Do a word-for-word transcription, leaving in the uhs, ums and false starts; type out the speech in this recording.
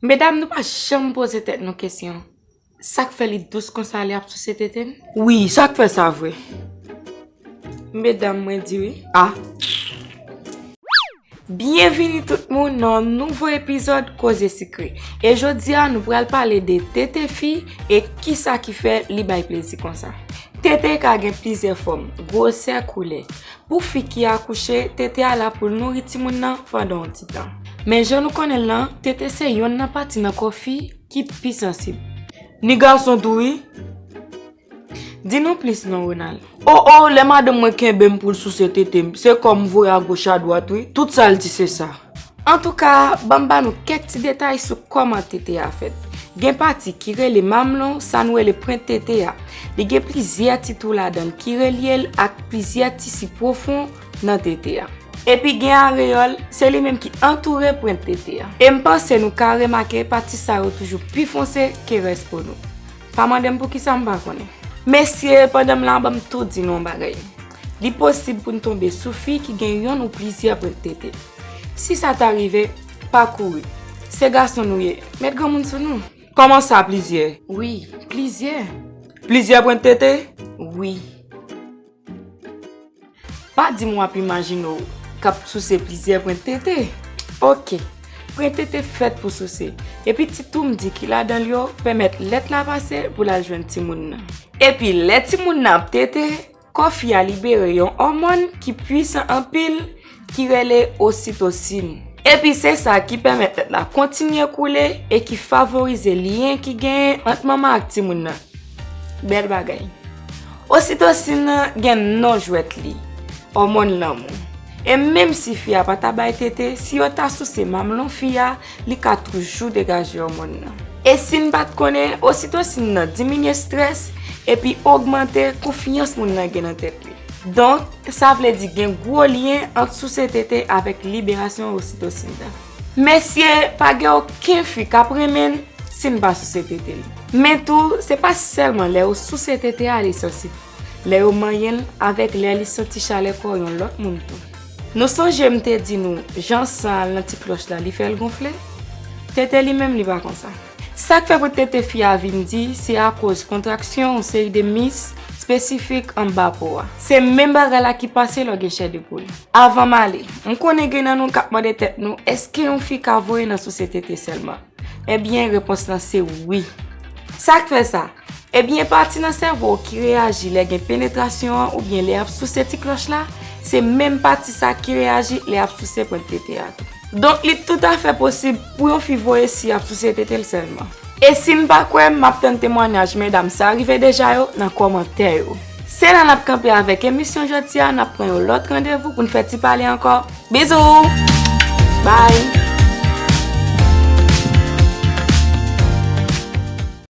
Medam, nou pa janm poze tèt nou kesyon, sa k fè li dous konsa lè y ap souse tete n? Wi, sa k fè sa vre? Medam, mwen di wi. A. Byenvini tout moun nan yon nouvo epizòd Koze Sikre. E jodi a, nou pral pale de tete fi e kisa ki fè li bay plezi konsa. Tete ka gen plizyè fòm, gwosè, koulè. Pou fi ki akouche, tete a la pou l nouri timoun nan pandan yon ti tan. Men jan nou konnen l lan, tete se yonn nan pati nan kò fi ki pi sansib. Ni gason tou wi. Di nou plis non, Ronald. O o, lè madanm mwen kenbe m pou l souse tete m, se kòm voye agoch adwat wi. Tout sa l di se sa. Antouka, ban m ba nou kèk ti detay sou kòman tete a fèt. Gen pati ki rele mamlon, sa nou rele pwent tete a. Li gen plizyè ti twou ladan l ki relye l ak plizyè tisi pwofon nan tete a. Epi gen areyòl, se li menm ki antoure pwent tete a. E m panse nou ka remake pati sa yo toujou pi fonse ke rès po nou. Pa mande m poukisa, m pa konnen. Mesye, pandan m la, ban m tou di nou yon bagay. Li posib pou n tonbe sou fi ki gen yonn ou plizyè pwent tete. Si sa ta rive, pa kouri. Se gason nou ye. Met granmoun sou nou. Kòman sa, plizyè? Wi, plizyè. Plizyè pwent tete? Wi. Pa di m w ap imajine w k ap souse plizyè pwent tete. Oke. Pwent tete fèt pou souse. Epi ti twou m di ki ladan l yo pèmèt lèt la pase pou l al jwenn timoun nan. Epi lè timoun nan ap tete, kò fi a libere yon òmòn ki pwisan anpil ki rele ositosin. Epi se sa ki pèmèt lèt la kontinye koule e ki favorize lyen ki genyen ant manman ak timoun nan. Bèl bagay. Ositosin nan gen non jwèt li, òmòn lanmou. E menm si fi a pa ta bay tete, si yo ta souse mamlon fi a, li ka toujou degaje òmòn nan. E si n pa t konnen, ositosin nan diminye estrès epi ogmante konfyans moun nan gen nan tèt li. Donk, sa vle di gen gwo lyen ant souse tete avèk liberasyon ositosin nan. Mesye, pa gen okenn fi k ap renmen n si n pa souse tete l. Men tou, se pa sèlman lè yo souse tete a li sansib. Lè yo manyen l avèk lè li santi chalè kò yon lòt moun tou. Nou sonje m te di nou, jan san al nan ti klòch la, li fè l gonfle? Tete li menm, li pa konsa. Sa k fè pwent tete fi a vin di, se akoz kontraksyon yon seri de mis espesifik anba po a. Se menm bagay la ki pase lè w gen chè de poul. Avan m ale, m konnen gen nan nou k ap mande tèt nou, èske yon fi ka voye nan souse tete sèlman? Ebyen, repons lan se wi. Sa k fè sa? Ebyen, pati nan sèvo w ki reyaji lè gen penetrasyon an oubyen lè y ap souse ti klòch la, se menm pati sa ki reyaji lè y ap souse pwent tete a tou. Donk, li toutafè posib pou yon fi voye si y ap souse tete l sèlman. E si n pa kwè m, m ap tann temwanyaj medam sa rive deja yo nan kòmantè yo. Se la n ap kanpe avèk emisyon jodi a, n ap pran yon lòt randevou pou n fè ti pale ankò. Bizou! Bye!